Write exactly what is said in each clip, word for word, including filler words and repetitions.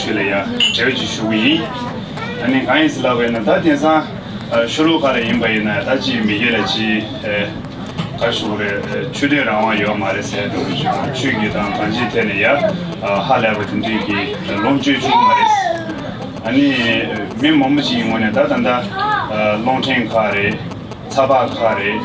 ཆོས་ལ་ཡ་འབྲེལ་བ་ཅིག་ཞུ་གི་ཡིན། ཨ་ནི་གང་ཡིན་ཟེར་ལབ་པ་ཡིན་ན། ད་དེང་སང་ཨ་ཆོས་ལུགས་ག་རེ་ཡིན་པ་ཡིན་ན། ད་ཅིག་མི་སྒེར་ལ་ཅིག་ཨ་ག་ཞུ་དགོས་རེད། ཨ་ཆོས་དད་རང་དབང་ཡོད་མ་རེད་ཟེར་འགྲོ་གི་བྱུང་། ཆོས་ཀྱི་དང་གང་ཅིའི་ཐད་ནས་ཡ་ཨ་ཧ་ལས་པ་དེ་འདྲའི་གི་ལོངས་སྤྱོད་བྱུང་མ་རེད། ཨ་ནི་མི་མང་པོ་ཅིག་ཡིན་ངོ་ནས་ད་ད་ལྟ་ཨ་རླུང་འཕྲིན་ཁག་རེད། ཚགས་པར་ཁག་རེད།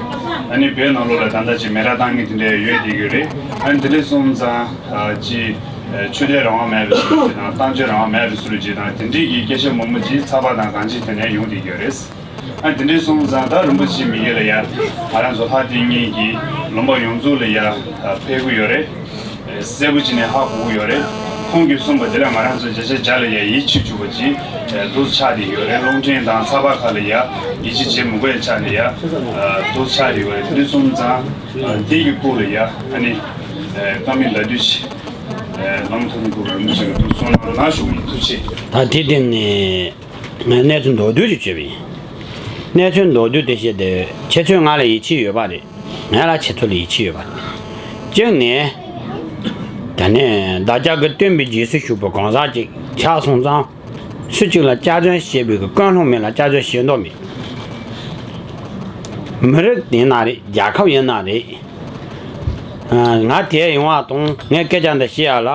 ཨ་ནི་བོད་ནང་ལོགས་ལ་ད་ལྟ་ཅིག་མེ་རག་བཏང་མཁན་དེ་འདྲ་ཡོད་བསྡད་ཀྱི་རེད། ཨ་ནི་དེ་འདྲ་སོང་ཙང་ཨ་ཅིག་ཨ་ཆོས་དད་རང་དབང་མེད་པའི་བཟོ་འདྲ་ཅིག་དང་། གཏམ་བརྗོད་རང་དབང་མེད་པའི་བཟོ་འདྲ་ཅིག་དང་། དེ་འདྲའི་གི་སྐད་ཆ་མང་པོ་ཅིག་ཚགས་པར་དང་གང་ཅིའི་ཐད་ནས་ཡོང་བསྡད་ཀྱི་ཡོད་རེད། ཨ་ནི་དེ་འདྲ་སོང་ཙང་ད་རིན་པོ་ཆེ་མི་སྒེར་ལ་ཡ་ང་རང་ཚོ་ལྷ་བསྟེན་མཁན་གྱི་ལུང་པ་ཡོངས་རྫོགས་ལ་ཡ་ཨ་ཕེབས་ཀྱི་ཡོད་རེད། གསལ་པོ་བྱས་ནས་ཧ་གོ་གི་ཡོད་རེད། ཁོང་གིས་གསུངས་པ་དེ་ལ་ང་རང་ཚོ་བརྒྱ་ཆ་བརྒྱ་ལ་ཡ་ཡིད་ཆེས་བྱེད་པ་ཅིག་ཨ་འདུག་ཆགས་བསྡད་ཡོད་རེད། རླུང་འཕྲིན་དང་ཚགས་པར་ཁག་ལ་ཡ་ཡིད་ཆེས་བྱེད་མི་དགོས་ཡ་ཆགས་ནས་ཡ་ཨ་འདུག་ཆགས་བསྡད་ཡོད་རེད། དེ་འདྲ་སོང་ཙང་ཨ་དེ་གི་སྐོར་ལ་ཡ་ཨ་ནི་ཨ་བཀའ་མོལ་ལ་དུས་ཤིག་ཨ་ལམ་ཐོག་ནས་སྐོར་ལ་རིན་པོ་ཆེ་གིས་འདུག་གསུང་གནང་ན་ཞུ་གི་ཡིན། ཐུགས་རྗེ་ཆེ། ད་དེ་སྟེང་ནས་ངས་གནས་ཚུལ་མདོར་བསྡུས་ཅིག་བརྗོད་པ་ཡིན། གནས་ཚུལ་མདོར་བསྡུས་དེ་བཤད་དེ། ཁྱེད་ཚོས་ང་ལ་ཡིད་ཆེས་ཡོད་པ་རེད། ང་ལ་ཁྱེད་ཚོ་ལ་ཡིད་ཆེས་ཡོད་པ་རེད། གཅིག་ནས། ད་ནས་བདག་ཅག་གི་སྟོན་པའི་རྗེས་སུ་ཞུགས་པའི་གང་ཟག་ཅིག་ཆགས་སོང་ཙང་། སུ་གཅིག་ལ་སྐྱག་རྫུན་བཤད་པའི་གི་ཀུན་སློང་མེད་ལ། སྐྱག་རྫུན་བཤད་མདོག་མེད། མི་རིགས་ཡིན་ན་རེད། རྒྱལ་ཁབ་ཡིན་ན་རེད། ཨ་ང་དེ་ཡོང་བ་དང་ངས་སྐད་ཆ་འདི་བཤད་ཡ་ལ།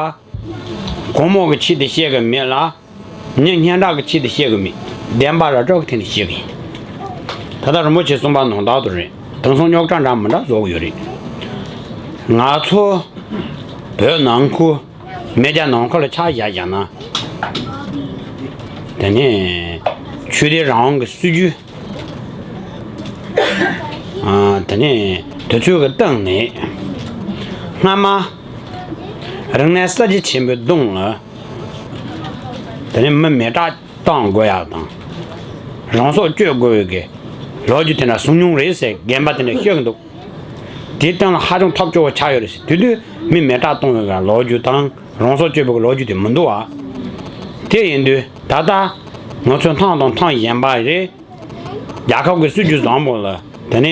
སྒོར་མོ་གི་ཆེད་དུ་བཤད་གི་མེད་ལ། མི་སྙན་གྲགས་ཀྱི་ཆེད་དུ་བཤད་གི་མེད། བདེན་པ་ར་སྤྲོད་ཀྱི་ཐད་ནས་བཤད་གི་ཡིན། ད་ལྟ་རིན་པོ་ཆེས་གསུངས་པ་ནང་ལྟར་དུ་རེད། དེང་སང་རྙོག་དྲ་འདྲ་མི་འདྲ་བཟོ་གི་ཡོད་རེད། ང་ཚོ་བོད་ནང་ཁུལ་མེས་རྒྱལ་ནང་ཁུལ་ལ་ཆ་བཞག་བཞག་ན། དེ་ནས་ཆོས་དད་རང་དབང་གི་སྲིད་ཇུས། ཨ་དེ་ནས་དུས་ཚོད་ཀྱི་སྟེང་ནས་སྔ་མ་རིག་གནས་གསར་བརྗེ་ཆེན་པོའི་གདོང་ལ། དེ་ནས་མི་མེ་སྲེག་གཏོང་དགོས་ཡག་དང་། རང་སྲོག་གཅོད་དགོས་པའི་གི་ལོ་རྒྱུས་དེ་འདྲ་གསུངས་མྱོང་རེད་ཟེར་རྒན་པ་དེ་འདྲ་བཤད་གི་འདུག་དེའི་སྟེང་ལ་ཧ་ཅང་ཐབས་སྐྱོ་བོ་ཆགས་ཡོད་རེད་ཟེར། དེ་དུས་མི་མེ་སྲེག་གཏོང་བའི་གི་ལོ་རྒྱུས་དང་རང་སྲོག་གཅོད་པའི་གི་ལོ་རྒྱུས་དེ་མི་འདུག་ཨ། དེ་ཡིན་དུས་ད་ལྟ་ང་ཚོ་ཐང་དང་ཐང་གཞན་པ་རེད། རྒྱལ་ཁབ་ཀྱི་སྲིད་ཇུས་བཟང་པོ་ལ་དེ་ནས་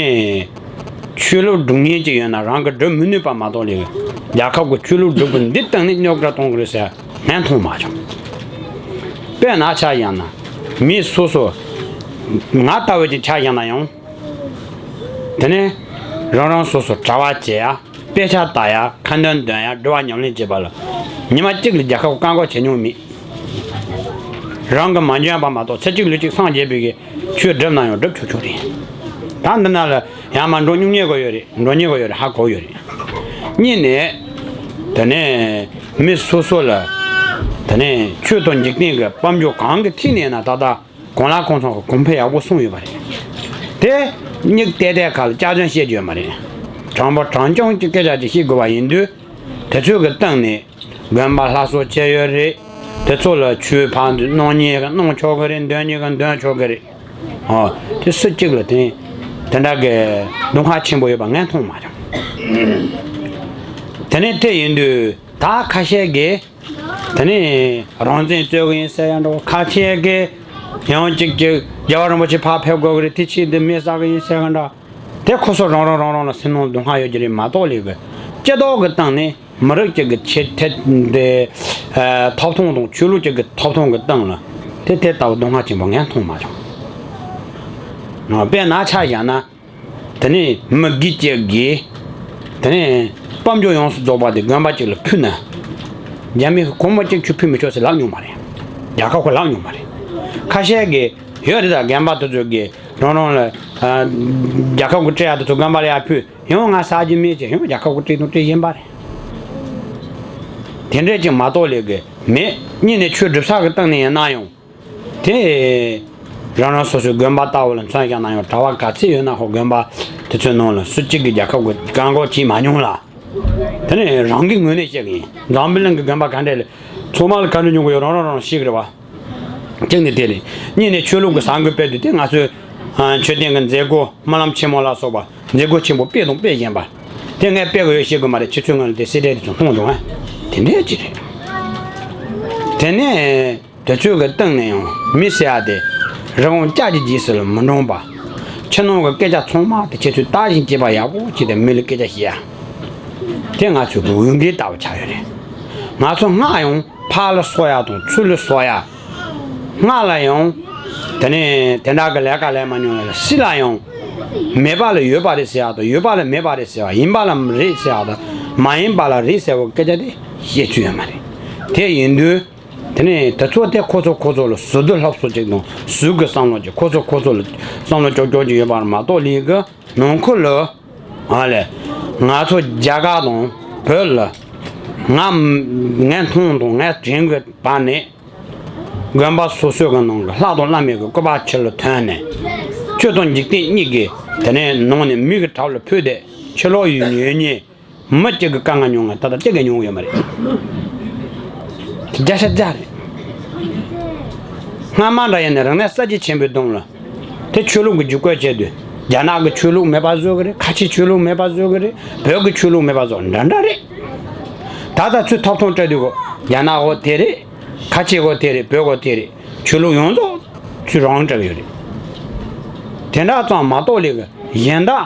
ཆོས་ལུགས་སྒྲུབ་མཁན་ཅིག་ཡོད་ན་རང་གིས་སྒྲུབ་མི་ནུས་པ་མ་གཏོགས་ལས། རྒྱལ་ཁབ་ཀྱི་ཆོས་ལུགས་སྒྲུབ་པ་འདི་སྟེང་ནས་རྙོག་དྲ་གཏོང་གི་རེད་ཟེར་ངས་མཐོང་མ་བྱུང་། དཔེར་ན་ཆ་བཞག་ན་མི་སོ་སོ་ང་ལྟ་བུ་ཅིག་ཆ་བཞག་ན་ཡང་། དེ་ནས་རང་རང་སོ་སོ་གྲྭ་པ་བྱེད་ཡ། དཔེ་ཆ་ལྟ་ཡ། ཁ་འདོན་འདོན་ཡ། སྒྲུབ་པ་ཉམས་ལེན་བྱེད་པ་ལ་ཉི་མ་གཅིག་ལ་རྒྱལ་ཁབ་བཀག་འགོག་བྱེད་མྱོང་མེད། རང་གིས་མ་འཇོན་པ་མ་གཏོགས་ཚེ་གཅིག་ལུས་གཅིག་སངས་རྒྱས་པའི་གི་ཆོས་སྒྲུབ་ན་ཡང་སྒྲུབ་ཆོག་ཆོག་རེད། ད་འདི་ན་ལ་ཡར་མར་འགྲོ་སྙིང་རྗེ་གི་ཡོད་རེད། འགྲོ་སྙིང་གི་ཡོད་རེད། ཧ་གོ་ཡོད་རེད། གཉིས་ནས། དེ་ནས་མི་སོ་སོ་ལ་དེ་ནས་ཆོས་དང་འཇིག་རྟེན་གྱི་དཔལ་འབྱོར་གང་གི་ཐད་ནས་ན་ད་ལྟ། གང་ལ་གང་འཚམ་གྱི་གོང་འཕེལ་ཡག་པོ་སོང་ཡོད་པ་རེད། དེ་སྙིང་ཏད་ཏད་ཁ་ལ་སྐྱག་རྫུན་བཤད་རྒྱུ་ཡོད་མ་རེད། དྲང་པོ་དྲང་རྐྱང་གི་སྐད་ཆ་ཅིག་བཤད་དགོས་པ་ཡིན་དུས། དེ་ཚོའི་གི་སྟེང་ནས་དགོན་པ་ལྷ་གསོལ་བྱས་ཡོད་རེད། དེ་ཚོ་ལ་ཆོས་ཕར་གནང་མཁན་གི་གནང་ཆོག་གི་རེད། འདོན་མཁན་གི་འདོན་ཆོག་གི་རེད། ཨོ། དེ་སུ་གཅིག་ལ་དེ་དེ་འདྲ་གི་སྡུག་བསྔལ་ཆེན་པོ་ཡོད་པ་ངས་མཐོང་མ་བྱུང་། དེ་ནས་དེ་ཡིན་དུས་ད་ཁ་ཤས་ཀྱིས། དེ་ནས་རང་བཙན་རྩོད་ཀྱི་ཡིན་ཟེར་ཡ་འདྲ་བོ། ཁ་ཤས་ཀྱིས་ཡང་གཅིག་གཅིག་རྒྱལ་བ་རིན་པོ་ཆེ་ཕར་ཕེབས་དགོས་ཀྱི་རེད། དེ་ཕྱིར་འདི་མེ་བསད་ཀྱི་ཡིན་ཟེར་ག་འདྲ། དེ་ཁོ་ཚོ་རང་རང་རང་རང་ལ་སེམས་ནང་སྡུག་བསྔལ་ཡོད་ཀྱི་རེད་མ་གཏོགས་ལས་ཀྱི་སྤྱི་ཚོགས་ཀྱི་སྟེང་ནས་མི་རིགས་གཅིག་གི་ཆེ་ཐད་འདི་ཐོབ་ཐང་དང་ཆོས་ལུགས་གཅིག་གི་ཐོབ་ཐང་གི་སྟེང་ལ་དེ་དེ་ལྟ་བུ་སྡུག་བསྔལ་ཆེན་པོ་ངས་མཐོང་མ་བྱུང་། དཔེར་ན་ཆ་བཞག་ན། དེ་ནས་མི་སྒེར་གཅིག་གིས་དེ་ནས་དཔལ་འབྱོར་ཡོངས་སུ་རྫོགས་པ་དེ་དགོན་པ་གཅིག་ལ་ཕུལ་ན། རྒྱ་མི་གིས་སྒོར་མོ་གཅིག་ཁྱོད་ཕུལ་མི་ཆོག་ཟེར་ལབ་མྱོང་མ་རེད། རྒྱལ་ཁབ་ཁོ་ལབ་མྱོང་མ་རེད། ཁ་ཤས་ཀྱིས་ཡོད་རེད། ད་རྒན་པ་དེ་ཚོ་གིས་རང་རང་ལ་ཨ་རྒྱལ་ཁབ་ཀྱིས་སྤྲད་ཡ་དེ་ཚོ་དགོན་པ་ལ་ཡར་ཕུལ་ཡང་ང་ཟ་རྒྱུ་མེད་ཅེས་ཡང་རྒྱལ་ཁབ་ཀྱིས་སྤྲད་དང་སྤྲད་བཞིན་པ་རེད། དེ་འདྲས་ཅིག་མ་གཏོགས་ལས་ཀྱི་མེད། གཉིས་ནས་ཆོས་སྒྲུབ་ས་གི་སྟེང་ནས་ཡིན་ན་ཡང་། དེ། རང་རང་སོ་སོའི་དགོན་པ་ལྟ་བུ་ལ་མཚོན་བཞག་ན་ཡང་གྲྭ་པ་ག་ཚད་ཡོད་ན་ཧོ་དགོན་པ་དེ་ཚོའི་ནང་ལ་སུ་གཅིག་གིས་རྒྱལ་ཁབ་ཀྱི་བཀག་འགོག་བྱས་མ་མྱོང་ལ། དེ་ནས་རང་གི་ངོས་ནས་བཤད་གི་ཡིན། འཛམ་བུ་གླིང་གི་དགོན་པ་ག་འདྲས་ལ་ཚང་མ་ལ་ག་འདྲས་མྱོང་གི་ཡོད་རང་རང་རང་ཤེས་གི་རེད་བ། གཅིག་ནས་དེ་རེད། གཉིས་ནས་ཆོས་ལུགས་ཀྱི་ས་འགུལ་སྤེལ་དུས་དེ་ང་ཚོའི་མཆོད་རྟེན་གྱི་མཛད་སྒོ་སྨོན་ལམ་ཆེན་མོ་ལ་སོགས་པ་མཛད་སྒོ་ཆེན་པོ་སྤེལ་དང་སྤེལ་བཞིན་པ། དེ་ངས་སྤེལ་གི་ཡོད་ཤེས་གི་མ་རེད། ཁྱེད་ཚོའི་ངོས་ལ་དེ་གསལ་བསྒྲགས་དེ་ཚོ་མཐོང་འདུག་ཨ། དེ་འདྲས་ཅིག་རེད། དེ་ནས། དེ་ཚོའི་གི་སྟེང་ནས་ཡང་མི་ཟེར་ཡ་དེ། རི་བོང་ལྕགས་ཀྱི་རྗེས་སུ་ལ་མི་འབྲང་པ། ཕྱི་ནང་གི་སྐད་ཆ་ཚང་མ་དེ་ཁྱེད་ཚོས་བལྟ་ཞིང་དཔྱད་པ་ཡག་པོ་བྱས་ཏེ་མི་ལ་སྐད་ཆ་བཤད་ཡ། དེ་ང་ཚོའི་གི་འོས་འགན་ལྟ་བུ་ཆགས་ཡོད་རེད། ང་ཚོ་སྔར་ཡང་ ཕར་ལ་གསོ་ཡག་དང་ཚུར་ལ་གསོ་ཡག་སྔགས་ལ་ཡང་། དེ་ནས་དེ་འདྲ་གི་ལས་ཀ་ལས་མ་མྱོང་ཡ་ལ་སྲིད་ལ་ཡང་། མེད་པ་ལ་ཡོད་པ་རེད་ཟེར་ཡག་དང་ཡོད་པ་ལ་མེད་པ་རེད་ཟེར་བ། ཡིན་པ་ལ་རེད་ཟེར་ཡག་དང་མ་ཡིན་པ་ལ་རེད་ཟེར་བ་སྐད་ཆ་དེ་བཤད་ཚུལ་ཡོད་མ་རེད། དེ་ཡིན་དུས། དེ་ནས་དེ་ཚོ་དེ་ཁོ་ཚོ་ཁོ་ཚོ་ལ་ཟུར་དུ་ལྷབ་སོ་ཅིག་དང་ཟུར་གི་བསམ་བློ་ཅིག་ཁོ་ཚོ་ཁོ་ཚོ་ལ་བསམ་བློ་ཀྱོག་ཀྱོག་ཅིག་ཡོད་པ་མ་གཏོགས་ལས་ཀ་ནང་ཁུལ་ལ། ཨ་ལས། ང་ཚོ་རྒྱ་གར་དང་བོད་ལ། ང་ངས་མཐོང་དང་ངས་དྲན་གྱི་བར་ནས། དགོན་པ་སོ་སོའི་གི་ནང་གི་ལྷ་དང་བླ་མའི་གི་སྐུ་པར་ཕྱི་ལ་ཐོན་ནས། ཆོས་དང་འཇིག་རྟེན་གཉིས་ཀྱི་དེ་ནས་ནང་ནས་མི་གི་གྲལ་ལ་ཕུད་དེ་ཕྱི་ལོགས་ཡུལ་ཉོས་ཉེས། མི་གཅིག་གི་དཀའ་ངལ་མྱོང་ང་ད་ལྟ་གཅིག་གི་མྱོང་ཡོད་མ་རེད། བརྒྱ་ཆ་བརྒྱ་རེད། སྔ་མ་འདྲ་ཡིན་ན་རིག་གནས་གསར་བརྗེ་ཆེན་པོའི་སྒང་ལ། དེ་ཆོས་ལུགས་ཀྱི་འཇིགས་སྐུལ་བྱས་དུས། རྒྱ་ནག་གི་ཆོས་ལུགས་མེད་པ་བཟོ་གི་རེད། ཁ་ཆེའི་ཆོས་ལུགས་མེད་པ་བཟོ་གི་རེད། བོད་ཀྱི་ཆོས་ལུགས་མེད་པ་བཟོ་འདྲ་འདྲ་རེད། ད་ལྟ་ཚུར་ཐོབ་ཐང་སྤྲད་དུས་གོ། རྒྱ་ནག་གོ་དེ་རེད། ཁ་ཆེ་གོ་དེ་རེད། བོད་གོ་དེ་རེད། ཆོས་ལུགས་ཡོངས་རྫོགས་ཚུར་རང་སྤྲད་ཡོད་རེད། དེ་འདྲ་ཙམ་མ་གཏོགས་ལས་གི་གཞན་དག་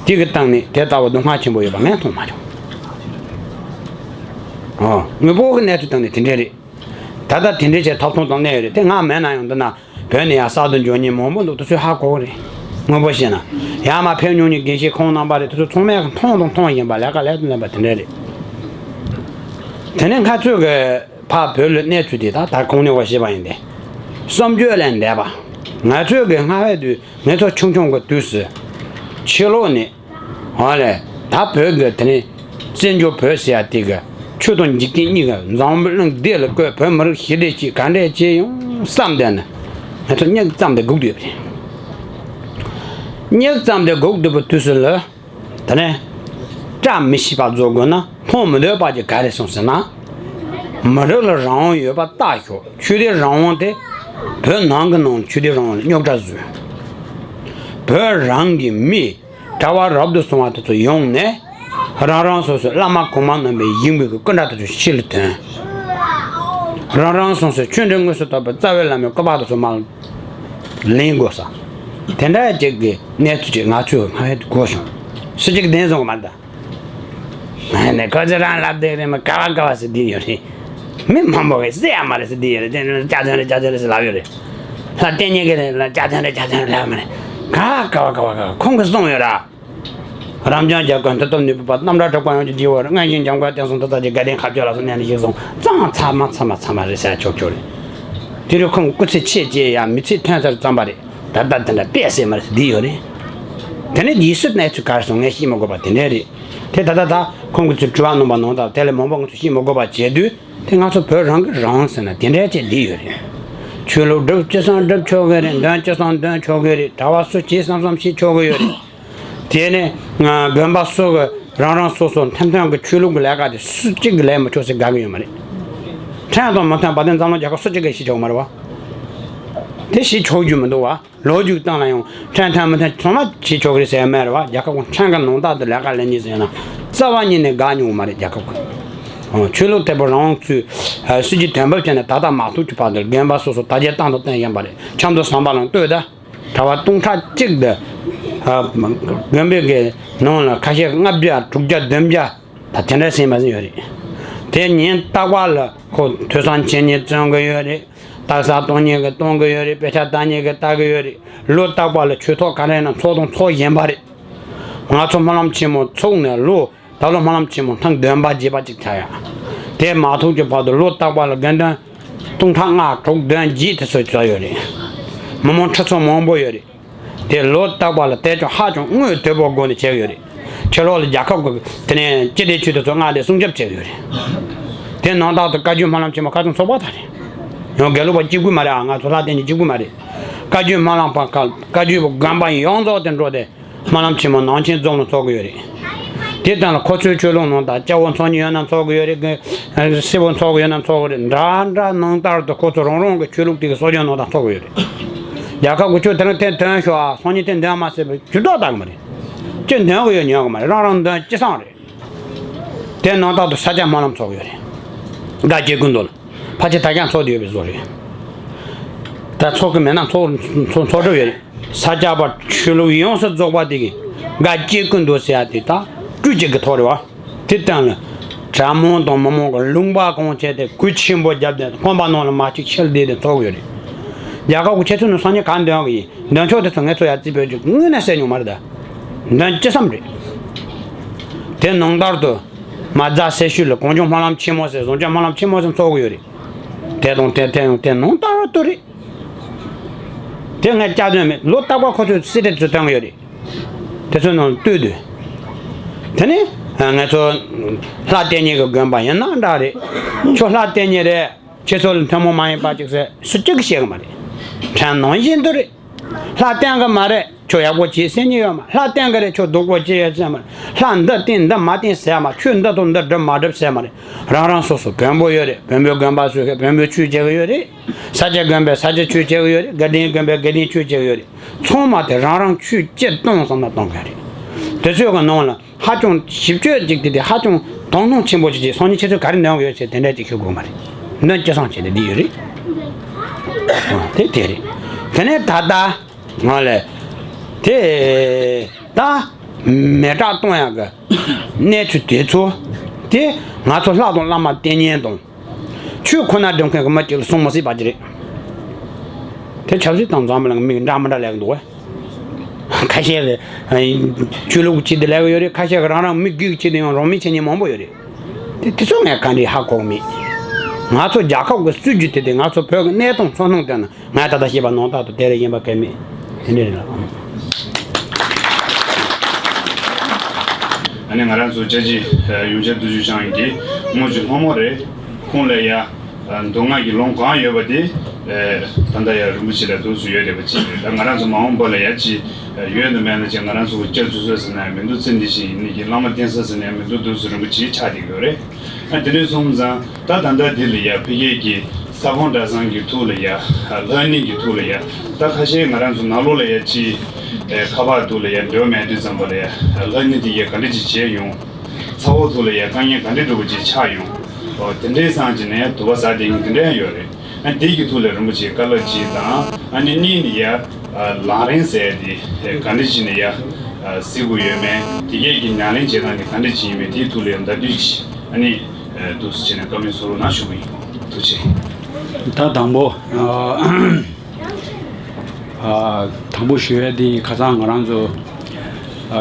དེ་གི་སྟེང་ནས་དེ་ལྟ་བུ་སྡུག་བསྔལ་ཆེན་པོ་ཡོད་པ་ངས་མཐོང་མ་བྱུང་། ཨོ། དངོས་པོ་གི་གནས་ཚུལ་སྟེང་ནས་དེ་འདྲ་རེད། ད་ལྟ་དེ་འདྲའི་ཆེད་ཐོབ་ཐང་དང་གནས་ཡོད་རེད། དེ་སྔ་མེད་ན་ཡང་འདི་ན་བོད་ནས་ཡང་གསར་དུ་འབྱོར་མཁན་མང་པོ་འདུག་དེ་ཚོས་ཧ་གོ་གི་རེད། དངོས་པོ་བཤད་ན། ཡར་མར་ཕེབས་མྱོང་མཁན་དགེ་བཤེས་ཁོང་རྣམ་པ་རེད། དེ་ཚོ་ཚང་མས་མཐོང་དང་མཐོང་བཞིན་པ་ལས་ཀ་ལས་དང་ལས་པ་དེ་འདྲ་རེད། དེ་ནས་ང་ཚོས་གི་ཕར་བོད་ལ་གནས་ཚུལ་དེ་དག་ད་གོང་ནས་འོ་བཤད་པ་ཡིན་ཏེ། བསམ་བརྗོད་ལས་འདས་པ། ང་ཚོས་གི་སྔ་བའི་དུས་ང་ཚོ་ཆུང་ཆུང་གི་དུས་སུ། ཕྱི་ལོགས་ནས། ཨ་ལས། ད་བོད་ཀྱི་དེ་ནས་བཙན་བྱོལ་བོད་ཟེར་ཡ་དེ་གི་ཆོས་དང་འཇིག་རྟེན་གཉིས་ཀ་འཛམ་བུ་གླིང་འདི་ལ་བཀོད། བོད་མི་རིགས་ཞི་བདེ་ཅིག་ག་འདྲས་བྱས་ཡོང་བསམ་བསྡད་ན། ང་ཚོ་སྙིང་གཏམ་དེ་སྒུག་སྡོད་པ་རེད། སྙིང་གཏམ་དེ་སྒུག་སྡོད་པའི་དུས་སུ་ལ། དེ་ནས། བཀྲ་མི་ཤིས་པ་བཟོ་དགོས་ན་མཐོང་མི་འདོད་པ་ཅིག་ག་རེ་སོང་ཟེར་ན། མི་རིགས་ལ་རང་དབང་ཡོད་པ་ལྟ་ཞོག་ཆོས་དད་རང་དབང་དེ། བོད་ནང་གི་ནང་ཆོས་དད་རང་དབང་ལ་རྙོག་དྲ་བཟོས། བོད་རང་གི་མི། གྲྭ་པ་རབ་ཏུ་སོང་བ་དེ་ཚོ་ཡོང་ནས། རང་རང་སོ་སོའི་བླ་མ་གོང་མ་རྣམ་པའི་བཞེངས་པའི་སྐུ་འདྲ་དེ་ཚོ་ཕྱི་ལ་ཐོན། རང་རང་སོ་སོའི་ཆོས་འབྲེལ་དངོས་སུ་ཐོབ་པའི་རྩ་བའི་བླ་མའི་སྐུ་པར་དེ་ཚོ་མར་ལེན་དགོས་ས། དེ་འདྲ་ཅིག་གི་གནས་ཚུལ་ཅིག་ང་ཚོས་སྔ་ཡོད་དུ་གོ་བྱུང་། སུ་གཅིག་བདེན་བཟུང་གི་མ་རེད་ད། ནས་ཁོ་ཚོ་རང་ལབ་བསྡད་རེད། མི་ག་བ་ག་བ་ཟེར་བསྡད་ཡོད་རེད། མི་མང་པོ་གིས་ཟེར་ཡ་མ་རེད་ཟེར་བསྡད་ཡོད་རེད། དེ་ནི་སྐྱག་རྫུན་རེད། སྐྱག་རྫུན་རེད་ཟེར་ལབ་ཡོད་རེད། ལ་བསྟན་ཉེ་གི་རེད། ལ་སྐྱག་རྫུན་རེད། སྐྱག་རྫུན་རེད་ལབ་མ་རེད། ག་བ་ག་བ་ག་བ་ག་བ་ཁོང་གིས་གསུངས་ཡོད་ར། རབ་འབྱམས་རྒྱལ་ཁབ་མཐུ་སྟོབས་ནུས་པ་པ། རྣམ་གྲངས་དྲུག་པ་ཡོངས་ཀྱི་སྐྱེས་བུ། མངོན་ཤེས་འཇམ་མགོན་བསྟན་སྲུང་དེ་དག་གི་དགའ་ལྡན་ཁ་སྐྱོ་ལ་སོགས་གནས་ནས་གཞིར་བཟུང་གཙང་མ་ཚང་མ་ཚང་མ་ཚང་མ་རེད་ཟེར་ཡ་ཆོག་ཆོག་རེད། དེ་རིང་ཁོང་སྐུ་ཚེ་ཆད་ཅེས་ཡ་མི་ཚེ་ཐོན་ཚར་ཙམ་པ་རེད། ད་ལྟ་དེ་འདྲ་དཔེ་ཟེར་མ་རེད་ཟེར་བསྡད་ཡོད་རེད། དེ་ནས་རྗེས་སུ་གནས་ཚུལ་ག་རེ་སོང་ངས་ཤེས་མི་དགོས་པ་དེ་འདྲ་རེད། དེ་ད་ལྟ་ད་ཁོང་གི་ཚུལ་དྲི་བ་གནང་པ་ནང་ལྟར་དེ་ལས་མང་པོ་ང་ཚོས་ཤེས་མི་དགོས་པ་བྱས་དུས། དེ་ང་ཚོ་བོད་རང་གི་རང་ཟེར་ན་དེ་འདྲ་བྱས་བསྡད་ཡོད་རེད། ཆོས་ལུགས་སྒྲུབ་ཅི་བསམ་སྒྲུབ་ཆོག་གི་རེད། འདོན་ཅི་བསམ་འདོན་ཆོག་གི་རེད། གྲྭ་པ་སུ་བྱེད་བསམ་བསམ་བྱེད་ཆོག་གི་ཡོད་རེད། དེ་ནས་ང་དགོན་པ་སུ་གི་རང་རང་སོ་སོ་ཐེམ་ཐེམ་གི་ཆོས་ལུགས་ཀྱི་ལས་ཀ་དེ་སུ་གཅིག་གིས་ལས་མི་ཆོག་ཟེར་དགའ་གི་ཡོད་མ་རེད། ཕྲན་དང་མི་མཐུན་པ་དེ་འཛམ་གླིང་རྒྱལ་ཁབ་སུ་གཅིག་གིས་ཤེས་ཆོག་མ་རེད་བ། དེ་ཤེས་ཆོག་རྒྱུ་མི་འདུག་བ། ལོ་རྒྱུས་སྟེང་ལ་ཡང་ཕྲན་ཐེམ་མི་ཐེམ་ཚང་མ་ཤེས་ཆོག་གི་རེད་ཟེར་ཡ་མ་རེད་བ། རྒྱལ་ཁབ་ཁོངས་ཕྲན་གྱི་ནང་ལྟར་དུ་ལས་ཀ་ལས་ཉེས་ཟེར་ན་རྩ་བ་ཉིད་ནས་དགའ་མྱོང་མ་རེད་རྒྱལ་ཁབ་ཁོངས། ཆོས་ལུགས་དེ་པོ་རང་དབང་ཚུལ་སྲིད་ཇུས་དོན་འབབ་བྱས་ནས་ད་ལྟ་མ་ཐུག་གི་བར་དུ་དགོན་པ་སོ་སོ་དར་རྒྱས་བཏང་དང་བཏང་བཞིན་པ་རེད། ཆབ་མདོ་ཟམ་པ་ལ་ལྟོས་ད། གྲྭ་པ་སྟོང་ཕྲག་གཅིག་དེ། དགོན་པའི་གི་ནང་ལ་ཁ་ཤས་ལྔ་བརྒྱ་དྲུག་བརྒྱ་བདུན་བརྒྱ་ད་དེ་འདྲ་ཟིན་པ་ཟིན་ཡོད་རེད། དེ་ཉིན་རྟག་པར་ལ་ཁོ་ཐོས་བསམ་བྱེད་མཁན་བཙོན་གི་ཡོད་རེད། རྟགས་གསལ་གཏོང་མཁན་གི་གཏོང་གི་ཡོད་རེད། དཔེ་ཆ་ལྟ་མཁན་གི་ལྟ་གི་ཡོད་རེད། ལོ་རྟག་པར་ལ་ཆོས་ཐོག་ག་རེ་ན་ཚོགས་དང་ཚོགས་བཞིན་པ་རེད། ང་ཚོ་སྨོན་ལམ་ཆེན་མོ་ཚུགས་ནས་ལོ། ད་ལོ་སྨོན་ལམ་ཆེན་མོ་ཐེངས་བདུན་པ་བརྒྱད་པ་ཅིག་ཆགས་ཡ། དེ་མ་ཐུག་གི་བར་དུ་ལོ་རྟག་པར་ལ་དགེ་འདུན་སྟོང་ཕྲག་ལྔ་དྲུག་བདུན་བརྒྱད་དེ་ཚོ་ཆགས་ཡོད་རེད། མི་མང་ཁྲི་ཚོ་མང་པོ་ཡོད་རེད། དེ་ལོ་རྟག་པར་ལ་དེ་ཚོ་ཧ་ཅང་དངོས་དོད་པོ་སྒོ་ནས་བྱས་ཡོད་རེད། ཕྱི་ལོགས་ལ་རྒྱལ་ཁབ་ཀྱི་དེ་ནས་སྤྱི་བདེ་ཅུས་དེ་ཚོ་མངགས་ཏེ་སྲུང་སྐྱོབ་བྱས་ཡོད་རེད། དེ་ནང་རྟག་ཏུ་བཀའ་བརྒྱུད་སྨོན་ལམ་ཆེན་མོ་ཁ་ཚང་ཚོགས་པ་དང་རེད། ཡང་དགེ་ལུགས་པ་གཅིག་པུ་མ་རེད་ཨ། ང་ཚོ་ལྷ་ལྡན་གྱི་གཅིག་པུ་མ་རེད། བཀའ་བརྒྱུད་སྨོན་ལམ་པ་ཁག་བཀའ་བརྒྱུད་པ་དགོན་པ་ཡོངས་རྫོགས་དེ་འགྲོ་སྟེ། སྨོན་ལམ་ཆེན་མོ་ནང་ཆེན་རྫོང་ལ་ཚོགས་ཀྱི་ཡོད་རེད། དེ་དང་ལ་ཁོ་ཚོའི་ཆོས་ལུགས་ནང་དང་སྐྱ་བོ་ཚོགས་མཁན་ཡོད་ན་ཚོགས་ཀྱི་ཡོད་རེད། སེར་པོ་ཚོགས་ཀྱི་ཡོད་ན་ཚོགས་ཀྱི་རེད། འདྲ་འདྲ་ནང་ལྟར་དུ་ཁོ་ཚོ་རང་རང་གི་ཆོས་ལུགས་དེ་གི་སྲོལ་རྒྱུན་ནང་དང་ཚོགས་ཀྱི་ཡོད་རེད། རྒྱལ་ཁབ་ཀྱི་ཆོས་དེ་རིང་དེ་འདོན་ཤོག་ཨ། སང་ཉིན་དེ་འདོན་མ་ཟེར་བའི་ཇུས་གཏོགས་བཏང་གི་མ་རེད། ཅི་འདོན་གི་ཡོད་ཉན་གི་མ་རེད། རང་རང་འདོན་ཅི་བསམ་རེད། དེ་ནང་ལྟར་དུ་ས་སྐྱ་སྨོན་ལམ་ཚོགས་ཀྱི་ཡོད་རེད། དགའ་སྐྱེ་ཀུན་འདུལ། ཕལ་ཆེར་ད་ཀྱང་ཚོགས་བསྡད་ཡོད་པའི་བཟོ་རེད། ད་ཚོགས་ཀྱི་མེད་ན་ཚོགས་ཚོགས་ཚོགས་གྲབས་ཡོད་རེད། ས་སྐྱ་པ་ཆོས་ལུགས་ཡོངས་སུ་རྫོགས་པ་དེ་གི་དགའ་སྐྱེ་ཀུན་འདུལ་ཟེར་ཡ་དེ་ད་སྤྲུལ་སྐྱེས་ཀྱི་ཐོག་རེད་བ། དེ་སྟེང་ལ་ གྲྭ་མང་དང་མི་མང་གི་ལུང་པ་གང་བྱས་ཏེ་གུས་ཆེན་པོ་བརྒྱབ་སྟེ་དགོན་པ་ནང་ལ་མ་གཅིག་ཕྱིར་བསྡད་དེ་འཚོགས་ཡོད་རེད། རྒྱལ་ཁབ་ཀྱི་ཁྱེད་ཚོ་ནི་སང་ཉིན་ག་འདོན་གི་ཡིན། འདོན་ཆོག་དེ་ཚོ་ངས་ཚོ་ཡ་རྩིས་སྤྲོད་རྒྱུ་དངོས་གནས་སེ་ཉུང་མ་རེད་ད། འདོན་ཅི་བསམ་རེད། དེ་ནང་ལྟར་དུ། མ་རྫ་སེ་ཤུལ་ལ་གངས་ལྗོངས་སྨོན་ལམ་ཆེན་མོ་ཟེར་བཟང་སྤྱོད་སྨོན་ལམ་ཆེན་མོ་ཟེར་འཚོགས་གི་ཡོད་རེད། དེ་དང་དེ་དེ་ཡང་དེ་ནང་ལྟར་དུ་རེད། དེ་ངས་སྐྱག་འདོན་མེད། ལོ་རྟག་པར་ཁོ་ཚོས་སི་ཏེ་ཚོ་སྟོན་གི་ཡོད་རེད། དེ་ཚོའི་ནང་ལ་ལྟོས་དུས། དེ་ནས་ང་ཚོ་ལྷ་བསྟེན་མཁན་གྱི་དགོན་པ་ཡིན་ན་འདྲ་རེད། ཁྱོད་ལྷ་བསྟེན་མཁན་རེད། ཁྱེད་ཚོ་ལ་ཐུན་མོང་མ་ཡིན་པ་ཅིག་ཟེར་སུ་གཅིག་གིས་བཤད་གི་མ་རེད། ཕྲན་ནང་བཞིན་དུ་རེད། ལྷ་བསྟེན་གི་མ་རེད། ཁྱོད་ཡག་པོ་བྱེད་ཟེར་མཁན་ཡོད་མ་རེད། ལྷ་བསྟེན་གི་རེད། ཁྱོད་སྡུག་པོ་བྱེད་ཡོད་ཟེར་མ་རེད། ལྷ་འདི་བསྟེན་འདི་མ་བསྟེན་ཟེར་མ་རེད། ཆོས་འདི་དང་འདི་སྒྲུབ་མ་སྒྲུབ་ཟེར་མ་རེད། རང་རང་སོ་སོ་བོན་པོ་ཡོད་རེད། བོན་པོའི་དགོན་པ་བཟོས་མཁན་བོན་པོའི་ཆོས་བྱེད་གི་ཡོད་རེད། ས་སྐྱ་དགོན་པས་ས་སྐྱ་ཆོས་བྱེད་གི་ཡོད་རེད། དགའ་ལྡན་དགོན་པས་དགའ་ལྡན་ཆོས་བྱེད་གི་ཡོད་རེད། ཚང་མ་དེ་རང་རང་ཆོས་ཅི་གཏོང་བསམ་ན་གཏོང་མཁན་རེད། དེ་ཚོའི་གི་ནང་ལ་ཧ་ཅང་ཞིབ་དཔྱོད་ཅིག་དེ་དེ་ཧ་ཅང་དོ་སྣང་ཆེན་པོ་ཅིག་བྱས། སང་ཉིན་ཁྱེད་ཚོས་ག་རེ་འདོན་གི་ཡོད་ཅེས་དེ་འདྲ་ཅིག་ཤོད་དགོས་མ་རེད། འདོན་ཅི་སང་བྱས་ཏེ་འདི་ཡོད་རེད། ཨ། དེ་དེ་རེད། དེ་ནས་ད་ལྟ་ང་ལ་དེ་ད་མེ་སྲེག་གཏོང་ཡག་གི་གནས་ཚུལ་དེ་ཚོ་དེ་ང་ཚོ་ལྷ་དང་བླ་མ་བསྟེན་མཁན་དང་། ཆོས་ཁོ་ན་སྒྲུབ་མཁན་གྱི་མི་གཅིག་ལ་གསུང་མི་སྲིད་པ་ཅིག་རེད། དེ་ཆབ་སྲིད་དང་འཛམ་བུ་གླིང་གི་མི་འདྲ་མི་འདྲ་ལས་ཀྱི་འདུག་གས། ཁ་ཤས་ཀྱིས་ཆོས་ལུགས་ཀྱི་ཆེད་དུ་ལས་ཀྱི་ཡོད་རེད། ཁ་ཤས་ཀྱིས་རང་རང་མི་སྒེར་གྱི་ཆེད་དུ་ཡང་རང་མོས་བྱེད་མཁན་མང་པོ་ཡོད་རེད། དེ་དེ་ཚོ་ངས་ག་འདྲ་ཧ་གོ་གི་མེད། ང་ཚོ་རྒྱལ་ཁབ་ཀྱི་སྲིད་ཇུས་དེ་དེ་ང་ཚོ་བོད་ཀྱི་གནས་སྟངས་ཚོར་སྣང་བསྟན་ན། ངས་ད་ལྟ་བཤད་པ་ནང་ལྟར་དུ་དེ་རེད། ཡིན་པ་གལ་མེད། དེ་འདྲ་རེད་ལ། ཨ་ནི་ང་རང་ཚོ་ཅ་ཅི་ཡོངས་ཁྱབ་བསྟུད་ཤུགས་བྱང་གི་དངོས་ཀྱི་སློབ་མ་རེད། ཁོང་ལ་ཡ་མདོ་སྔགས་ཀྱི་ལུང་གང་ཡོད་པ་དེ་ད་ལྟ་ཡ་རིན་པོ་ཆེ་ལ་འདུག་སུ་ཡོད་བསྡད་པ་ཅིག་རེད། ད་ང་རང་ཚོ་མ་འོངས་པ་ལ་ཡ་ཅི་ཡོད་ན་མེད་ན་ཅི་ང་རང་ཚོ་སྐྱབས་བཅོལ་ས་ཟེར་ན་ཡང་མི་འདུག་ཚེ་འདི་ཞིག་ཡིན་ནི་གི་བླ་མ་བསྟེན་ས་ཟེར་ན་ཡང་མི་འདུག་འདུག་སུ་རིན་པོ་ཆེ་ཆགས་བསྡད་ཀྱི་ཡོད་རེད། ཨ་དེ་འདྲ་སོང་ཙང་ད་ད་ལྟ་འདི་ལ་ཡ་ཕ་གི་གི་ས་ཁོངས་གྲྭ་ཚང་གི་ཐོག་ལ་ཡ་ལྷ་གནས་ཀྱི་ཐོག་ལ་ཡ་ད་ཁ་ཤས་ང་རང་ཚོ་ནང་ལོགས་ལ་ཡ་ཅི་ཁ་པར་ཐོག་ལ་ཡ་འབྲེལ་བ་མེད་དུས་ཙམ་པ་ལ་ཡ་ལྷ་གནས་དེ་ཡ་ག་འདྲ་ཅིག་བྱས་ཡོང་། ཚ་བོ་ཐོག་ལ་ཡ་དཀའ་ངལ་ག་འདྲ་འདྲ་པོ་ཅིག་ཆགས་ཡོང་། ཨོ་དེ་འདྲའི་སང་ཅི་ནས་དུ་བ་ཟ་བསྡད་མཁན་དེ་འདྲ་ཡང་ཡོད་རེད། ཨ་འདི་གི་ཐོག་ལ་རིན་པོ་ཆེའི་བཀའ་སློབ་ཅིག་དང་ཨ་ནི་གཉིས་ནི་ཡ་ལམ་རིམ་ཟེར་དེ་ག་འདྲ་ཅིག་ནས་ཡ་གཟིགས་དགོས་ཡོད་མེད། དེ་གས་ཀྱི་ཉམས་ལེན་བྱེད་སྟངས་དེ་ག་འདྲ་ཅིག་ཡིན་མེད་དེའི་ཐོག་ལ་ཡ་བརྡ་སྤྲོད་ཅིག་ཨ་ནི་འདུག་སེ་བྱས་ནས་བཀའ་མོལ་གསུང་རོགས་གནང་ཞུ་གི་ཡིན། ཐུགས་རྗེ་ཆེ། ད་དང་པོ། ཨ། དང་པོ་ཞུ་ཡས་དེ་ཁ་སང་ང་རང་ཚོ་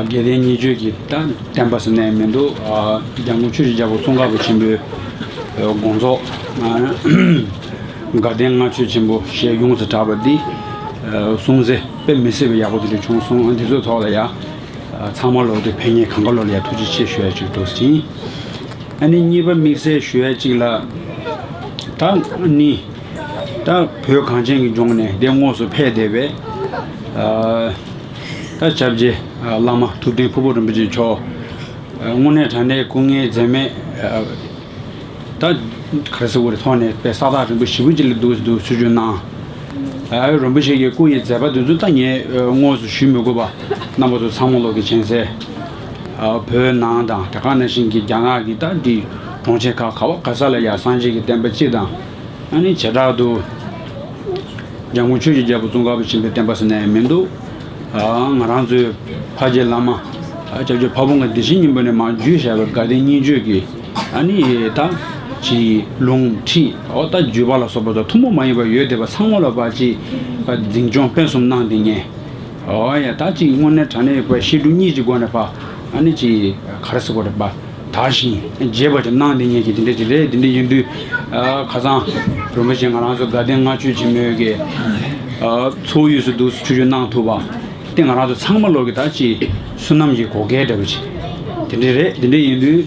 དགེ་ལྡན་སྙིང་བཅུད་ཀྱི་ད་བསྟན་པ་ཟེར་ནས་མི་འདུག་སྐྱབས་མགོན་ཆོས་ཀྱི་རྒྱལ་པོ་ཙོང་ཁ་པ་ཆེན་པོའི་དགོངས་རྫོགས་དགའ་ལྡན་ལྔ་མཆོད་ཆེན་པོ་ཞེས་ཡོངས་སུ་གྲགས་པ་འདི་གསུང་ཚེ་དཔེ་མི་སྲིད་པའི་ཡག་པོ་དེ་འདྲ་བྱུང་སོང་། འདི་ཚོའི་ཐོག་ལ་ཡ་ཚང་མ་ལོག་དེ་ཕན་ངེས་གང་ག་ལོག་ལ་ཡ་ཐུགས་རྗེ་ཆེ་ཞུ་ཡ་ཅིག་འདུག་ཟིན། ཨ་ནི་གཉིས་པ་དམིགས་བསལ་ཞུ་ཡ་གཅིག་ལ། ད་ནི་ད་བོད་གངས་ཅན་གྱི་ལྗོངས་ནས་དེ་དངོས་སུ་ཕེབས་བསྡད་པའི་ཨ་ད་སྐྱབས་རྗེ་བླ་མ་ཐུབ་བསྟན་ཕུར་བུ་རིན་པོ་ཆེ་མཆོག་དངོས་གནས་དྲང་གནས་སྐུ་ངལ་འཛེམས་མེད་ད་ག་རེ་ཟེར་དགོས་རེད། ཐོག་ནས་དཔེ་ས་ཐག་རིང་པོ་ཞེ་པོ་ཅིག་ལ་འདུག་འདུག་ཆུ་ཆུ་གནང་། ཨ་རིན་པོ་ཆེ་གི་སྐུ་ཡི་མཛད་པ་འདི་ཚོ་ད་ངས་དངོས་སུ་ཞུ་མི་དགོས་པ། རྣམ་པ་ཚོ་ཚང་མ་ལོག་གི་མཁྱེན་གསལ། བོད་ནང་དང་དེ་ག་ནང་བཞིན་གྱི་རྒྱ་ནག་གི་ད་འདི་གྲོང་ཁྱེར་ཁག་ག་བ་ག་ས་ལ་ཡ་སངས་རྒྱས་ཀྱི་བསྟན་པ་སྤྱི་དང་། ཨ་ནི་བྱེ་བྲག་ཏུ་འཇམ་མགོན་ཆོས་ཀྱི་རྒྱལ་པོ་ཙོང་ཁ་པ་ཆེན་པོའི་བསྟན་པ་ཟེར་ནས་མི་འདུག་ང་རང་ཚོའི་ཕ་རྗེ་བླ་མ་སྐྱབས་རྗེ་ཕ་བོང་ཁ་བདེ་ཆེན་སྙིང་པོ་ནས་མར་བརྒྱུད་བཞག་པའི་དགའ་ལྡན་སྙིང་བཅུད་ཀྱི་ཨ་ནི་ད་ཅི་ལུང་ཁྲིད་འོ་ད་བརྒྱུད་པ་ལ་སོགས་པ་དང་ཐུན་མོང་མ་ཡིན་པ་ཡོད་བསྡད་པ་ཚང་མ་ལ་ཕར་ཅིག་འཛིན་སྐྱོང་སྤེལ་གསུམ་གནང་བསྡད་མཁན། འོ་ཡ་ད་ཅིག་དངོས་གནས་དྲང་གནས་ཡོད་པ་བཤད་སྒྲུབ་གཉིས་ཀྱི་སྒོ་ནས་ཕར་ཨ་ནི་ཅིག་ག་རེ་ཟེར་དགོས་རེད་པ། དར་ཞིང་རྒྱས་པ་ཅིག་གནང་བསྡད་མཁན་གྱི་དེ་འདྲ་ཅིག་རེད། དེ་འདྲ་ཡིན་དུས་ཁ་སང་རིན་པོ་ཆེ་ང་རང་ཚོ་དགའ་ལྡན་ལྔ་མཆོད་ཆེན་མོའི་གི་ཚོགས་ཡུལ་སུ་འདུག་ཆོས་ཞུ་གནང་ཐུབ་པ་དེ་ང་རང་ཚོ་ཚང་མ་ལོག་གི་ད་ཅིག་བསོད་ནམས་ཀྱི་བགོ་སྐལ་འདྲ་པོ་ཅིག་དེ་འདྲ་རེད། དེ་འདྲ་ཡིན་དུས་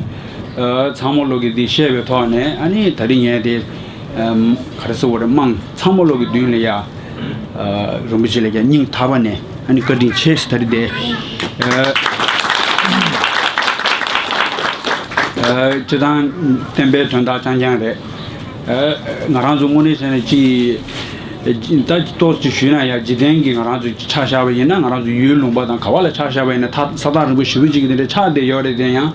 ཚང་མ་ལོག་གི་འདི་བཤད་པའི་ཐོག་ནས་ཨ་ནི་ད་རིང་ངས་དེ་ག་རེ་ཟེར་དགོས་རེད། དམངས་ཚང་མ་ལོག་གི་མདུན་ལ་ཡ་རིན་པོ་ཆེ་ལ་ཡ་སྙིང་ཐག་པ་ནས་ཨ་ནི་བཀའ་དྲིན་ཆེ་ཟེར་ད་རེད་དེ། སྤྱི་བཏང་བསྟན་པའི་དོན་དག་རྐྱང་རྐྱང་རེད། ང་རང་ཚོ་དངོས་གནས་བྱས་ན་ཅི་ད་ཏོག་ཙམ་ཞུས་ན་ཡ་འཇིག་རྟེན་གྱི་ང་རང་ཚོ་ཆ་བཞག་པ་ཡིན་ན་ང་རང་ཚོ་ཡུལ་ལུང་པ་དང་ག་བ་ལ་ཆ་བཞག་པ་ཡིན་ན་ད་ས་ཐག་རིང་པོ་ཞེ་པོ་ཅིག་གི་དེ་འདྲ་ཆགས་བསྡད་ཡོད་རེད། དེ་ཡང་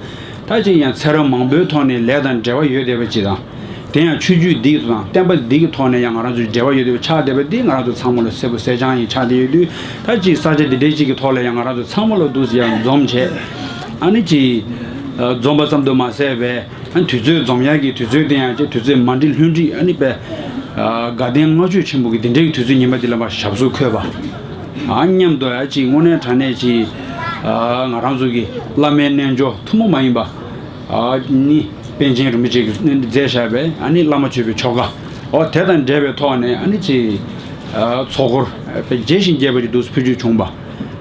ད་ཅིག་ཡང་ཚེ་རབས་མང་པོའི་ཐོག་ནས་ལས་དང་འབྲེལ་བ་ཡོད་བསྡད་པ་ཅིག་དང་། དེ་ཡང་ཆོས་བརྒྱུད་འདི་དང་བསྟན་པ་འདི་གི་ཐོག་ནས་ཡང་ང་རང་ཚོའི་འབྲེལ་བ་ཡོད་དེ་ཆགས་བསྡད་པ་འདི་ང་རང་ཚོ་ཚང་མ་ལ་གསལ་པོ་གསལ་རྐྱང་ཡིན་ཆགས་བསྡད་ཡོད་དུས། ད་ཅིག་ས་ཆ་འདི་འདྲའི་ཅིག་གི་ཐོག་ལ་ཡང་ང་རང་ཚོ་ཚང་མ་ལ་འདུག་སེ་ཡང་འཛོམས་བྱས། ཨ་ནི་ཅིག་ འཛོམས་པ་ཙམ་དུ་མ་ཟད་པའི་ཨ་དུས་ཚོད་འཛོམས་ཡག་གི་དུས་ཚོད་དེ་ཡང་ཅིག་དུས་ཚོད་མ་འགྲིག་ལྷུན་འགྲིག་ཨ་ནི་པའི་དགའ་ལྡན་ལྔ་མཆོད་ཆེན་པོ་གི་དེ་འདྲའི་དུས་ཚོད་ཉི་མ་དེ་ལ་མར་ཞབས་སོར་འཁོད་པ། ཨ་མཉམ་དུ་ཡང་ཅིག་དངོས་གནས་དྲང་གནས་ཅིག་ང་རང་ཚོ་གི་བླ་མའི་རྣལ་འབྱོར་ཐུན་མོང་མ་ཡིན་པ། ཨ་ནི་པཎ་ཆེན་རིན་པོ་ཆེ་གིས་མཛད་བཞག་པའི་ཨ་ནི་བླ་མ་མཆོད་པའི་ཆོ་ག། ཨོ་དེ་དང་འབྲེལ་བའི་ཐོག་ནས་ཨ་ནི་ཅིག་ཨ་ཚོགས་འཁོར་དཔེ་རྒྱས་ཤིང་རྒྱས་པ་ཅིག་འདུག་ཕུལ་རྒྱུ་བྱུང་བ།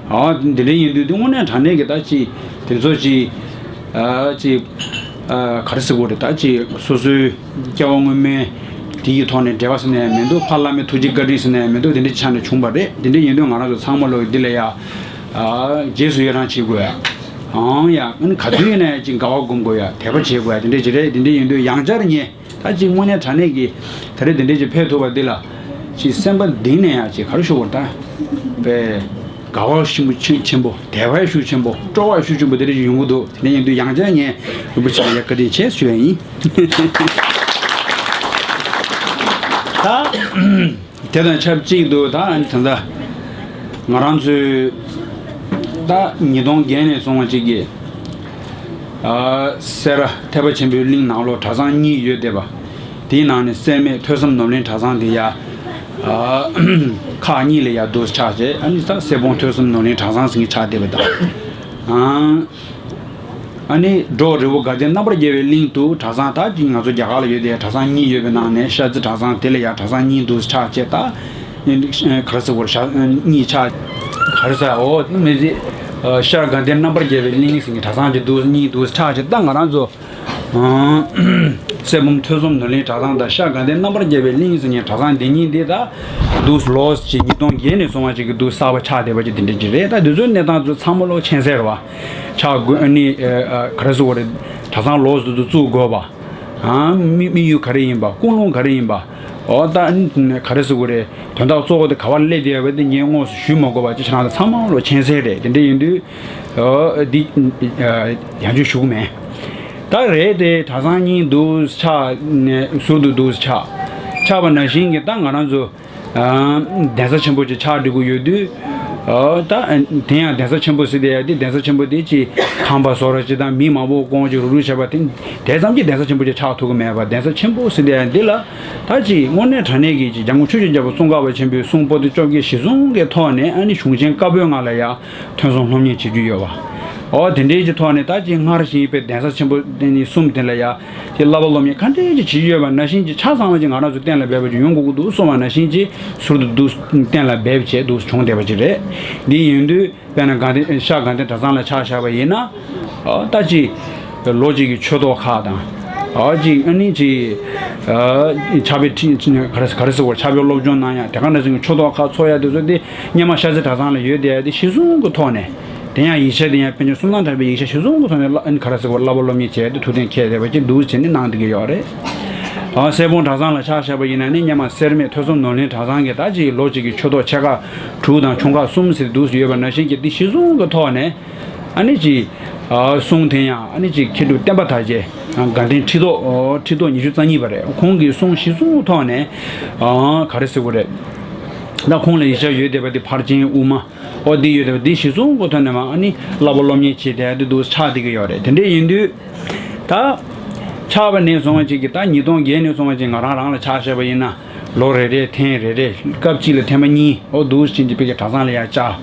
ཨོ་འདི་འདྲའི་ཡིན་དུས་འདི་དངོས་གནས་དྲང་གནས་ཀྱི་ད་ཅིག་དེ་ཚོ་ཅིག་ཨ་ཅིག་ཨ་ག་རེ་ཟེར་དགོས་རེད། ད་ཅིག་སོ་སོའི་སྐྱེ་བ་སྔོན་མའི་དེ་ཡི་ཐོག་ནས་འབྲེལ་བ་ཟེར་ནས་མི་འདུག་ཕ་བླ་མའི་ཐུགས་རྗེ་བཀའ་དྲིན་ཟེར་ནས་མི་འདུག་དེ་འདྲའི་ཆ་ནས་བྱུང་བ་རེད། དེ་འདྲའི་ཡིན་དུས་ང་རང་ཚོ་ཚང་མ་ལོག་འདི་ལ་ཡ་ཨ་རྗེས་སུ་ཡི་རང་བྱེད་དགོས་ཡ། ཨང་ཡ་ཨ་ནི་ག་དུས་ཡིན་ན་ཡ་ཅིག་དགའ་བ་སྒོམ་དགོས་ཡ། དད་པ་བྱེད་དགོས་ཡ། དེ་འདྲའི་ཅིག་རེད། དེ་འདྲའི་ཡིན་དུས་ཡང་བསྐྱར་ངས་ད་ཅིག་དངོས་གནས་དྲང་གནས་ཀྱི་ད་རེས་དེ་འདྲའི་ཅིག་ཕེབས་ཐུབ་པ་འདི་ལ་ཅིག་སེམས་པ་གཏིང་ནས་ཡང་ཅིག་ག་རེ་ཞུ་དགོས་རེད། ད་དཔེ་དགའ་བ་ཤུགས་ཆེན་ཆེན་པོ། དད་པ་ཤུགས་ཆེན་པོ། སྤྲོ་བ་ཤུགས་ཆེན་པོ་དེ་འདྲ་ཅིག་ཡོང་གི་འདུག་དེ་འདྲ་ཡིན་དུས་ཡང་བསྐྱར་ངས་རིན་པོ་ཆེ་ལ་ཡ་བཀའ་དྲིན་ཆེ་ཞུ་ཡ་ཡིན། ད། དེ་དང་ཆབས་ཅིག་ཏུ་ད་ད་ལྟ་ང་རང་ཚོའི་ད་ཉིས་སྟོང་བརྒྱད་ནས་བཟུང་བ་ཅིག་གི་ཨ་སེ་ར་ཐེག་པ་ཆེན་པོའི་གླིང་ནང་ལོགས་གྲྭ་ཚང་གཉིས་ཡོད་བསྡད་པ། དེའི་ནང་ནས་སེར་སྨད་ཐོས་བསམ་ནོར་གླིང་གྲྭ་ཚང་དེ་ཡ་ཨ་ཁག་གཉིས་ལ་ཡ་འདུ་ཆགས་བྱས། ཨ་ནི་ད་སེར་སྦོམ་ཐོས་བསམ་ནོར་གླིང་གྲྭ་ཚང་ཟེར་མཁན་ཆགས་བསྡད་པ་དང་། ཨ། ཨ་ནི་འབྲོག་རི་བོ་དགའ་ལྡན་རྣམ་པར་རྒྱལ་བའི་གླིང་དུ་གྲྭ་ཚང་ད་ཅིག་ང་ཚོ་རྒྱ་གར་ལ་ཡོད་དེ་གྲྭ་ཚང་གཉིས་ཡོད་པའི་ནང་ནས་ཤར་རྩེ་གྲྭ་ཚང་དེ་ལ་ཡང་གྲྭ་ཚང་གཉིས་འདུག་ཆགས་བྱས། ད་ག་རེ་ཟེར་དགོས་རེད། ཤར་གཉིས་ཆགས་ག་རེ་ཟེར། འོ་མི་ཟེར། ཤར་དགའ་ལྡན་རྣམ་པར་རྒྱལ་བའི་གླིང་ཟེར་མཁན་གྲྭ་ཚང་གཅིག་འདུག་གཉིས་འདུག་ཆགས་བྱས། ད་ང་རང་ཚོ་སེར་སྦོམ་ཐོས་བསམ་ནོར་གླིང་གྲྭ་ཚང་དང་ཤར་དགའ་ལྡན་རྣམ་པར་རྒྱལ་བའི་གླིང་ཟེར་མཁན་གྲྭ་ཚང་འདི་གཉིས་འདི་ད་འདུག་ལོ་ཅིག་ཉིས་སྟོང་བརྒྱད་ནས་བཟུང་བ་ཅིག་གི་འདུག་གསར་པ་ཆགས་བསྡད་པ་ཅིག་དེ་འདྲ་ཅིག་རེད། ད་དེ་ཚོའི་གནས་སྟངས་ཚོ་ཚང་མ་ལོག་མཁྱེན་གསལ་རེད་བ། ཆགས་དགོས། ཨ་ནི་ཨ་ག་རེ་ཟེར་དགོས་རེད། གྲྭ་ཚང་ལོགས་སུ་བཙུགས་དགོས་པ། ཨ་དམིགས་དམིགས་ཡུལ་ག་རེ་ཡིན་པ། ཀུན་སློང་ག་རེ་ཡིན་པ། འོ་ད་ཨ་ནི་ག་རེ་ཟེར་དགོས་རེད། དོན་དག་གཙོ་བོ་དེ་ག་པར་སླེབས་བསྡད་ཡོད་པ་དེ་ངས་དངོས་སུ་ཞུ་མ་དགོས་པ་ཅིག་ཁྱེད་རང་ཚོ་ཚང་མ་ལོག་མཁྱེན་གསལ་རེད། དེ་འདྲ་ཡིན་དུས་འོ་འདི་ཡང་བསྐྱར་ཞུ་གི་མེད། ད་རེད་དེ་གྲྭ་ཚང་གཉིས་འདུག་ཆགས་ནས་ཟུར་དུ་འདུག་ཆགས། ཆགས་པ་ནང་བཞིན་གྱི་ད་ང་རང་ཚོ་གདན་ས་ཆེན་པོ་ཅིག་ཆགས་འགྲོ་གི་ཡོད་དུས། ད་དེ་ཡང་གདན་ས་ཆེན་པོ་ཟེར་དེ་ཡང་དེ་གདན་ས་ཆེན་པོ་དེ་ཅིག་ཁང་པ་བཟོ་འདྲ་ཅིག་དང་མི་མང་པོ་ཀོང་ཅིག་རུག་རུག་བྱས་པ་དེ་དེ་ཙམ་གྱི་གདན་ས་ཆེན་པོ་ཅིག་ཆགས་ཐུབ་ཀྱི་མེད་པ། གདན་ས་ཆེན་པོ་ཟེར་དེ་ཡང་འདི་ལ་ད་ཅིག་དངོས་གནས་དྲང་གནས་ཀྱི་ཅིག་འཇམ་མགོན་ཆོས་ཀྱི་རྒྱལ་པོ་ཙོང་ཁ་པ་ཆེན་པོའི་གསུང་པོ་ཏི་བཅོ་བརྒྱད་གཞིར་བཟུང་གི་ཐོག་ནས་ཨ་ནི་གཞུང་ཆེན་བཀའ་པོད་ལྔ་ལ་ཡང་ཐོས་བསམ་སློབ་གཉེར་བྱེད་རྒྱུ་ཡོད་པ། འོ་དེ་འདྲའི་ཅིག་ཐོག་ནས་ད་ཅིག་སྔར་བཞིན་པའི་གདན་ས་ཆེན་པོ་དེ་ནི་གསུམ་དེ་ལ་ཡ་ཅིག་བསླབ་པ་སློབ་གཉེར་ག་འདྲའི་ཅིག་བྱེད་ཀྱི་ཡོད་པ་ནང་བཞིན་ཅིག་ཆ་ཚང་བ་ཅིག་ང་རང་ཚོ་གཏན་ལ་འབེབས་པ་ཅིག་ཡོང་དགོས་ཀྱི་འདུག་གསུངས་པ་ནང་བཞིན་ཅིག་ཟུར་དུ་འདུག་གཏན་ལ་འབེབས་བྱས་འདུག་བྱུང་བསྡད་པ་ཅིག་རེད། འདི་ཡིན་དུས་དཔེར་ན་དགའ་ལྡན་ཤར་དགའ་ལྡན་གྲྭ་ཚང་ལ་ཆ་བཞག་པ་ཡིན་ན། ཨ་ད་ཅིག་ལོ་གཅིག་གི་ཆོས་ཐོག་ཁག་དང་། ཨ་ཅིག་ཨ་ནི་ཅིག་ཨ་ཕྱག་དཔེ་ཁྲིད་ག་རེ་ག་རེ་ཟེར་དགོས། ཕྱག་དཔེ་སློབ་སྦྱོང་གནང་ཡ་དེ་ག་ནང་བཞིན་གྱི་ཆོས་ཐོག་ཁག་འཚོགས་ཡ་དེ་ཚོ་དེ་སྔོན་མ་ཤར་རྩེ་གྲྭ་ཚང་ལ་ཡོད་བསྡད་ཡ་དེ་གཞིར་བཟུང་གི་ཐོག་ནས། དེ་ཡང་ཡིག་ཆ་དེ་ཡང་པཎ་ཆེན་གསུང་སྟངས་དྲངས་པའི་ཡིག་ཆ་གཞིར་བཟུང་གི་ཐོག་ནས་བསླབ་ཨ་ནི་ག་རེ་ཟེར་དགོས། བསླབ་པ་སློབ་གཉེར་བྱས་ཏེ་ཐུགས་གཏན་འཁེལ་བསྡད་པ་ཅིག་འདུག་བྱས་ནས་གནང་བསྡད་ཀྱི་ཡོད་རེད། ཨ་སེར་སྦོམ་གྲྭ་ཚང་ལ་ཆ་བཞག་པ་ཡིན་ན་ནི་སྔོན་མ་སེར་སྨད་ཐོས་བསམ་ནོར་གླིང་གྲྭ་ཚང་གི་ད་ཅིག་ལོ་གཅིག་གི་ཆོས་ཐོག་ཆེ་ཁག་དྲུག་དང་ཆུང་ཁག་གསུམ་ཟེར་འདུག་ཡོད་པ་ནང་བཞིན་གྱི་འདི་གཞིར་བཟུང་གི་ཐོག་ནས་ཨ་ནི་ཅིག་ཨ་གསུང་དེ་ཡང་ཨ་ནི་ཅིག་མཁས་གྲུབ་བསྟན་པ་དར་རྒྱས་དགའ་ལྡན་ཁྲི་ཐོག་ཁྲི་ཐོག་ཉི་ཤུ་རྩ་གཉིས་པ་རེད། ཁོང་གི་གསུང་གཞིར་བཟུང་གི་ཐོག་ནས་ཨ་ག་རེ་ཟེར་དགོས་རེད། ད་ཁོང་ལ་ཡིག་ཆ་ཡོད་བསྡད་པ་དེ་ཕར་ཕྱིན་དབུ་མ། ཨོ་འདི་ཡོད་དེ་འདི་གཞིར་བཟུང་གི་ཐོག་ནས་མ་ཨ་ནི་བསླབ་པ་སློབ་གཉེར་བྱེད་བསྡད་དེ་འདུག་ཆགས་བསྡད་ཀྱི་ཡོད་རེད། དེ་འདྲ་ཡིན་དུས་ད་ཆགས་པ་ནས་བཟུང་བ་ཅིག་གིས་ད་ཉིས་སྟོང་བརྒྱད་ནས་བཟུང་བ་ཅིག་ང་རང་རང་ལ་ཆ་བཞག་པ་ཡིན་ན་ལོ་རེ་རེ་ཐེངས་རེ་རེ་སྐབས་གཅིག་ལ་ཐེངས་མ་གཉིས་ཨོ་འདུག་ཕྱིན་ཅིག་ཕ་གིའི་གྲྭ་ཚང་ལ་ཡར་བཅར།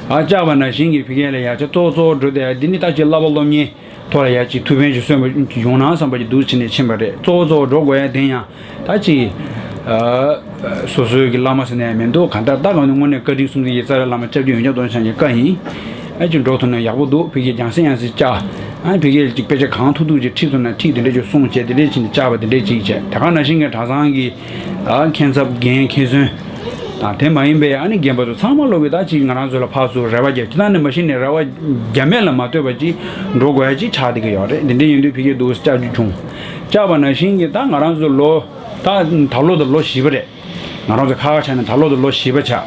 ཨ་བཅར་བ་ནང་བཞིན་གྱི་ཕ་གི་ལ་ཡར་བཅར་གཙོ་བོ་གཙོ་བོ་འགྲོ་བསྡད་འདི་ནི་ད་ཅིག་བསླབ་པ་སློབ་གཉེར་ཐོག་ལ་ཡར་ཅིག་ཐུགས་ཕན་ཅིག་གསོས་པ་ཡོང་ན་བསམ་པ་ཅིག་འདུག་ཕྱིན་ནས་ཕྱིན་པ་རེད། གཙོ་བོ་གཙོ་བོ་འགྲོ་དགོས་ཡ་དེ་ཡང་། ད་ཅིག་ཨ་སོ་སོའི་གི་བླ་མ་ཟེར་ནས་མི་འདུག་གང་ལྟར་ད་གང་ནས་དངོས་གནས་བཀའ་དྲིན་གསུམ་ལྡན་གྱི་རྩ་བའི་བླ་མ་སྐྱབས་རྗེ་འོད་འཆང་སྟོན་སྐྱོང་མཁྱེན་ཀ་ཡིན། ཨ་ཅིག་འགྲོ་ཐུབ་ན་ཡག་པོ་འདུག་ཕ་གིར་རྒྱང་སྲིང་ཡང་སྲིད་བཅའ། ཨ་ཕ་གིར་ཅིག་དཔེ་ཆ་གང་ཐུབ་ཐུབ་ཅིག་ཁྲིད་ཐུབ་ན་ཁྲིད། དེ་འདྲ་ཅིག་གསུངས་བྱས་དེ་འདྲ་བྱས་ནས་བཅར་བ་དེ་འདྲ་ཅིག་བྱས། དེ་ག་ནང་བཞིན་གྱི་གྲྭ་ཚང་གི་ཨ་མཁན་ཚབ་འགན་མཁན་ཚུན་དང་དེ་མ་ཡིན་པའི་ཨ་ནི་རྒན་པ་ཚོ་ཚང་མ་ལོག་གི་ད་ཅིག་ང་རང་ཚོ་ལ་ཕར་ཚུར་རེ་བ་རྒྱབ། ཅི་ད་ནི་མ་གཞི་ནས་རེ་བ་རྒྱབ་མེད་ལ་མ་ལྟོས་པ་ཅིག་འགྲོ་དགོས་ཡ་ཅིག་ཆགས་བསྡད་ཀྱི་ཡོད་རེད། དེ་འདྲ་ཡིན་དུས་ཕ་གིར་འདུག་བཅར་རྒྱུ་བྱུང་། བཅར་བ་ནང་བཞིན་གྱི་ད་ང་རང་ཚོ་ལོ་ད་ད་ལོ་དང་ལོ་བཞི་པ་རེད། ང་རང་ཚོ་ཁ་ཁ་ཆགས་ནས་ད་ལོ་དང་ལོ་བཞི་པ་ཆགས།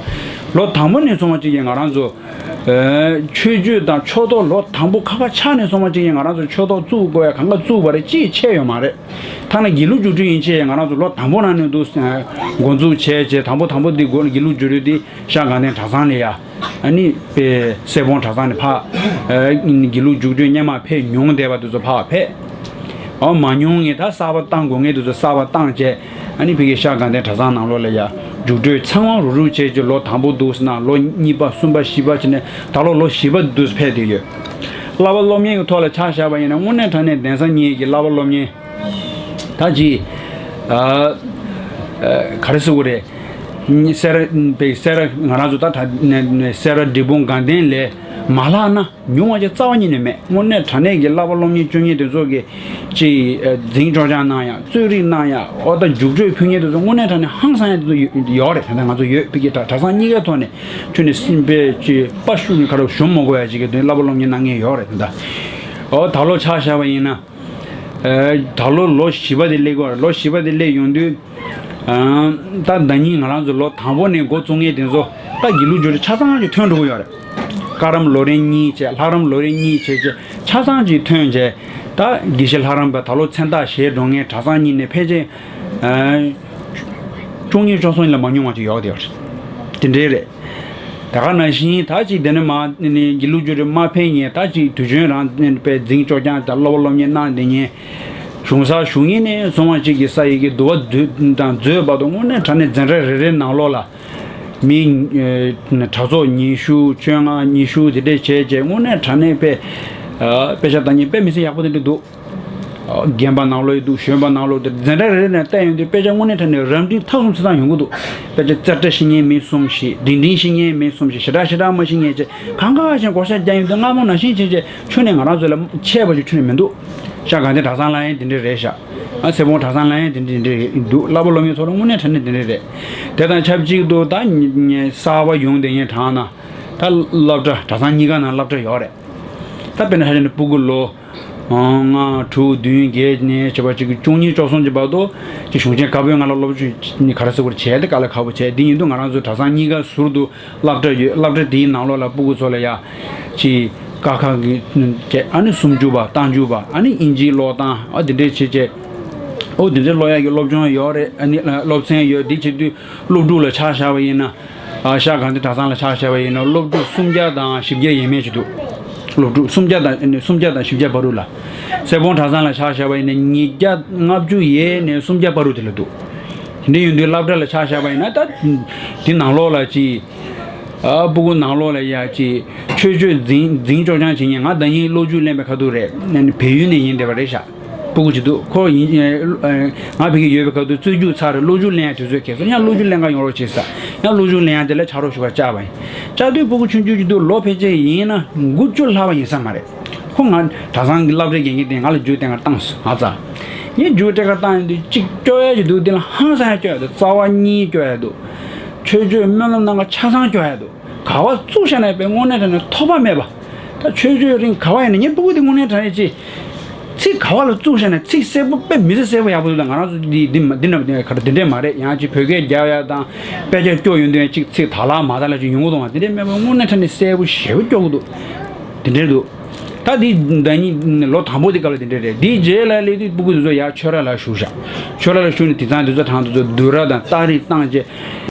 ལོ་དང་པོ་ནས་བཟུང་བ་ཅིག་གིས་ང་རང་ཚོ་ཨེ་ཆོས་བརྒྱུད་དང་ཆོས་ཐོག་ལོ་དང་པོ་ཁ་ཁ་ཆགས་ནས་སོང་བ་ཅིག་གིས་ང་རང་ཚོ་ཆོས་ཐོག་བཙུགས་དགོས་ཡ་གང་ག་བཙུགས་པ་རེད། ཅིག་ཆད་ཡོད་མ་རེད། ཐ་ན་དགེ་ལུགས་རྒྱུགས་སྤྲོད་ཡིན་ཆད་ང་རང་ཚོ་ལོ་དང་པོ་ནང་ནས་འདུག་འགོ་འཛུགས་བྱས་བྱས་དང་པོ་དང་པོ་འདི་འགོ་དགེ་ལུགས་རྒྱུགས་སྤྲོད་འདི་ཤར་དགའ་ལྡན་གྲྭ་ཚང་ལ་ཡ། ཨ་ནི་པའི་གསེར་སྤོང་གྲྭ་ཚང་ནས་ཕར་ཨ་དགེ་ལུགས་རྒྱུགས་སྤྲོད་སྔོན་མ་ཕེབས་མྱོང་བསྡད་པ་དེ་ཚོ་ཕར་ཕེབས། ཨོ་མ་མྱོང་ངས་ད་གསར་པ་བཏང་དགོས་ངེས་དེ་ཚོ་གསར་པ་བཏང་བྱས། ཨ་ནི་ཕ་གི་ཤར་དགའ་ལྡན་གྲྭ་ཚང་ནང་ལོགས་ལ་ཡ་རྒྱུགས་སྤྲོད་ཚང་མ་རུག་རུག་བྱས་ཀྱི་ལོ་དང་པོ་འདུག་ཟེར་ན་ལོ་གཉིས་པ་གསུམ་པ་བཞི་པ་བྱས་ནས་ད་ལོ་ལོ་བཞི་པ་འདུག་ཕེབས་བསྡད་ཡོད། བསླབ་པ་སློབ་གཉེར་གྱི་ཐོག་ལ་ཆ་བཞག་པ་ཡིན་ན་དངོས་གནས་དྲང་གནས་གདན་ས་གཉིས་ཀྱི་བསླབ་པ་སློབ་གཉེར། ད་ཅི། ཨ། ཨ། ག་རེ་ཟེར་དགོས་རེད། སེ་ར་པའི་སེ་ར་ང་རང་ཚོ་ད་ད་སེ་ར་འབྲས་སྤུངས་དགའ་ལྡན་ལས་མ་ལྷག་ན་ཉུང་བ་ཅིག་རྩ་བ་ཉིད་ནས་མེད། དངོས་གནས་དྲང་གནས་ཀྱི་བསླབ་པ་སློབ་གཉེར་བཅུ་གཉིས་དེ་ཚོ་གི་ཅི། ཨ། འཛིན་སྐྱོང་སྦྱང་གནང་ཡ་རྩོད་རིགས་གནང་ཡ་ཨོ་ད་རྒྱུགས་སྤྲོད་ཕུལ་མཁན་དེ་ཚོ་དངོས་གནས་དྲང་གནས་ཧང་སང་ཡ་དེ་ཚོ་ཡོད་ཡོད་རེད། ད་ལྟ་ང་ཚོ་ཡོད་ཕ་གི་གྲྭ་གྲྭ་ཚང་གཉིས་ཀའི་ཐོག་ནས་ཁྱོན་ནས་སེམས་པའི་ཅི་དཔའ་ཤུགས་ཀྱི་ཁ་རུ་ཞུམ་མ་དགོས་ཡ་ཅིག་གི་དོན་བསླབ་པ་སློབ་གཉེར་གནང་མཁན་ཡོད་རེད། ད་ལྟ་ཨོ་ད་ལོ་ཆ་བཞག་པ་ཡིན་ན། ཨ། ད་ལོ་ལོ་བཞི་པ་དེ་སླེབས་ཀྱི་ཡོད་རེད། ལོ་བཞི་པ་དེ་སླེབས་ཡོང་དུས། ཨ། ད་ཟླ་ཉིན་ང་རང་ཚོ་ལོ་དང་པོ་ནས་འགོ་བཙུགས་མཁན་དེ་ཚོ་ད་དགེ་ལུགས་རྒྱུགས་སྤྲོད་ཆ་ཚང་ཅིག་ཐོན་འགྲོ་གི་ཡོད་རེད། བཀའ་རམས་ལོ་རེ་གཉིས་བྱས་ལྷ་རམས་ལོ་རེ་གཉིས་བྱས་བྱས་ཆ་ཚང་ཅིག་ཐོན་བྱས། ད་དགེ་བཤེས་ལྷ་རམས་པ་ད་ལོ་མཚན་རྟགས་བཞེས་འགྲོ་མཁན་གྲྭ་ཚང་གཉིས་ནས་ཕལ་ཆེར། ཨ། བཅུ་གཉིས་བཅུ་གསུམ་ལས་མ་ཉུང་བ་ཅིག་ཡོད་དེ་ཡོད་རེད། དེ་འདྲའི་རེད། ད་ག་ནང་བཞིན་ད་ཅིག་དེ་ནས་མ་ནི་དགེ་ལུགས་རྒྱུགས་སྤྲོད་མ་ཕེབས་ཉིན་ད་ཅིག་དུས་ཆེན་རང་པའི་འཛིན་སྐྱོང་སྦྱང་དང་བསླབ་པ་སློབ་གཉེར་གནང་བསྡད་ཉིན། གཞུང་སར་བཞུགས་ཉིན་ནས་སོང་བ་ཅིག་གི་ས་ཡི་གི་འདུལ་བ་དང་མཛོད་བར་དུ་དངོས་གནས་དྲང་གནས་འཛིན་གྲྭ་རེ་རེའི་ནང་ལོགས་ལ་མི་གྲྭ་ཚོགས་ཉི་ཤུ་བཅོ་ལྔ་ཉི་ཤུ་དེ་འདྲས་བྱས་བྱས་དངོས་གནས་དྲང་གནས་དཔེ་དཔེ་ཆ་ལྟ་ཉིན་དཔེ་མི་སྲིད་ཡག་པོ་དེ་འདྲས་འདུག་རྒན་པ་ནང་ལོགས་ཡོད་འདུག་གཞོན་པ་ནང་ལོགས་དེ་འཛིན་གྲྭ་རེ་རེ་ནས་བལྟས་ཡོང་དུས་དཔེ་ཆ་དངོས་གནས་དྲང་གནས་རབ་འབྲིང་ཐ་གསུམ་ཚུལ་ཐག་ཡོང་གི་འདུག་དཔེ་ཆ་རྩེ་གྲ་ཤེས་མཁན་མི་གསུམ་ཞིག་འབྲིང་འབྲིང་ཤེས་མཁན་མི་གསུམ་ཞིག་ཞེ་དྲག་ཞེ་དྲག་མ་ཤེས་མཁན་བཅས་གང་ག་ཞིག་བགོ་བཤའ་རྒྱག་ཡོང་དུས་སྔ་མོ་ནང་བཞིན་བྱས་བྱས་ཁྱོན་ནས་ང་རང་ཚོ་ལ་ཆད་པ་ཞིག་ཁྱོན་ནས་མི་འདུག་ཤར་དགའ་ལྡན་གྲྭ་ཚང་ལ་ཡང་དེ་འདྲས་རེད་ཤག་ཨ་གསེར་སྤོང་གྲྭ་ཚང་ལ་ཡང་དེ་འདྲས་དེ་འདྲས་འདུག་བསླབ་པ་སློབ་གཉེར་ཚོ་ལ་དངོས་གནས་དྲང་གནས་དེ་འདྲས་རེད། དེ་དང་ཆབས་ཅིག་ཏུ་ད་གསར་པ་ཡོང་བསྡད་མཁན་གྲྭ་ན་ད་སློབ་གྲྭ་གྲྭ་ཚང་གཉིས་ཀ་ནང་སློབ་གྲྭ་ཡོད་རེད། ད་དཔེར་ན་ཧ་ཅང་ནི་སྤུ་གུ་ལོ། ལྔ་དྲུག་བདུན་བརྒྱད་ནས་བྱས་པ་གཅིག་གི་བཅུ་གཉིས་བཅུ་གསུམ་གྱི་བར་དུ་ཀྱི་གཞུང་ཆེན་བཀའ་པོད་ལྔ་ལ་སློབ་ཆོས་ནི་ག་རེ་ཟེར་དགོས་རེད་བྱས་ཏེ་དཀའ་ལས་ཁག་པོ་བྱས་འདི་ཡིན་དུས་ང་རང་ཚོ་གྲྭ་ཚང་གཉིས་ཀ་ཟུར་དུ་སློབ་གྲྭ་ཡོད། སློབ་གྲྭ་དེའི་ནང་ལོགས་ལ་སྤུ་གུ་ཚོ་ལ་ཡ་ཅི་ཀ་ཁ་གི་བྱས་ཨ་ནི་སུམ་ཅུ་པ་རྟགས་འཇུག་པ་ཨ་ནི་དབྱིན་ཇིའི་ཀློག་སྟངས་ཨ་འདི་འདྲས་བྱས་བྱས་ཨོ་འདི་འདྲས་ཀློག་ཡག་གི་སློབ་སྦྱོང་ཡོད་རེད། ཨ་ནི་སློབ་ཚན་ཡོད། འདི་བྱེད་དུས་སློབ་ཕྲུག་ལ་ཆ་བཞག་པ་ཡིན་ན། ཨ་ཤར་དགའ་ལྡན་གྲྭ་ཚང་ལ་ཆ་བཞག་པ་ཡིན་ན་སློབ་ཕྲུག་སུམ་བརྒྱ་དང་བཞི་བརྒྱ་ཡས་མས་ཅིག་འདུག་སློབ་ཕྲུག་སུམ་བརྒྱ་དང་སུམ་བརྒྱ་དང་བཞི་བརྒྱ་བར་དུ་ལ། གསེར་སྤོང་གྲྭ་ཚང་ལ་ཆ་བཞག་པ་ཡིན་ན་ཉིས་བརྒྱ་ལྔ་བཅུ་ཡས་ནས་སུམ་བརྒྱ་བར་དུ་དེ་ལ་འདུག་དེ་འདྲ་ཡིན་དུས་སློབ་གྲྭ་ལ་ཆ་བཞག་པ་ཡིན་ན་ད་དེ་ནང་ལོགས་ལ་ཅིག་ཨ་སྤུ་གུ་ནང་ལོགས་ལ་ཡ་ཅིག་ཆོས་སྤྱོད་འཛིན་འཛིན་སྐྱོང་སྦྱང་བྱེད་མཁན་ང་ཟླ་ཉིན་སློབ་ཕྲུག་ལེན་པའི་ཁ་ཐུག་རེད། བལ་ཡུལ་ནས་ཡིན་བསྡད་པ་རེད་ཤག་སྤུ་གུ་ཅིག་འདུག་ཁོ་ཡིན། ཨ། ང་ཕ་གི་ཡོད་པའི་སྐབས་དུ་རྩོད་རྒྱུགས་ཚར་རེད། སློབ་ཕྲུག་ལེན་ཡ་དུས་ཚོད་ཁེལ་སོང་། ཡང་སློབ་ཕྲུག་ལེན་ག་ཡོང་རོགས་བྱེད་ས། ཡང་སློབ་ཕྲུག་ལེན་ཡ་དེ་ལ་ཕྱག་རོགས་ཞུ་བར་བཅར་བ་ཡིན། བཅར་དུས་སྤུ་གུ་ཆུང་ཆུང་ཅིག་འདུག་ལོ་ཕལ་ཆེར་ཡིན་ན་དགུ་བཅུ་ལྷག་པ་ཡིན་ས་མ་རེད། ཁོ་ང་གྲྭ་ཚང་གི་སློབ་གྲྭའི་དགེ་རྒན་དེ་ང་ལ་རྒྱུགས་སྤྲད་གར་བཏང་སོང་། ང་ཚ། ངས་རྒྱུགས་སྤྲད་གར་བཏང་ཡོང་དུས་གཅིག་སྐྱོ་ཡ་ཅིག་འདུག་དེ་ལ་ཧང་སང་ཡ་སྐྱོ་ཡ་འདུག་རྩ་བ་གཉིས་སྐྱོ་ཡ་འདུག་ཆོས་སྤྱོད་སྨོན་ལམ་གནང་ག་ཆ་ཚང་སྐྱོ་ཡ་འདུག་ག་བ་བཙུགས་བཞག་ན་དཔེ་དངོས་གནས་དྲང་གནས་ཐོགས་པ་མེད་པ། ད་ཆོས་སྤྱོད་རིང་ག་བ་ཡིན་ན་ངའི་སྤུ་གུ་དེ་དངོས་གནས་དྲང་གནས་ཅི། ཚིག་ག་བ་ལ་བཙུགས་བཞག་ན་ཚིག་གསལ་པོ་དཔེ་མི་སྲིད་གསལ་པོ་ཡག་པོ་འདུག་ད་ང་རང་ཚོ་འདི་འདི་མ་འདི་འདྲ་འདི་ག་རེ་འདི་འདྲས་མ་རེད། ཡང་ཅིག་བོད་སྐད་རྒྱག་ཡ་དང་དཔེ་ཆ་སྐྱོ་ཡོང་དུས་ཡང་ཅིག་ཚིག་དག་ལ་མ་དག་ལ་ཅིག་ཡོང་གི་འདུག་བ། དེ་འདྲས་མེད་པ་དངོས་གནས་དྲང་གནས་གསལ་པོ་ཞེ་པོ་སྐྱོ་གི་འདུག་དེ་འདྲས་འདུག་ད་འདི་ཟླ་ཉིན་ལོ་དང་པོ་དེ་སྐབས་ལ་དེ་འདྲས་རེད། དེའི་རྗེས་ལ་སླེབས་དུས་སྤུ་གུ་དེ་ཚོ་ཡར་ཆོས་ར་ལ་བཞུགས་བཞག་ཆོས་ར་ལ་བཞུགས་ནས་དེང་སང་དེ་ཚོ་གྲངས་དེ་ཚོ་བསྡུ་ར་དང་རྟགས་རིས་བཏང་རྗེས།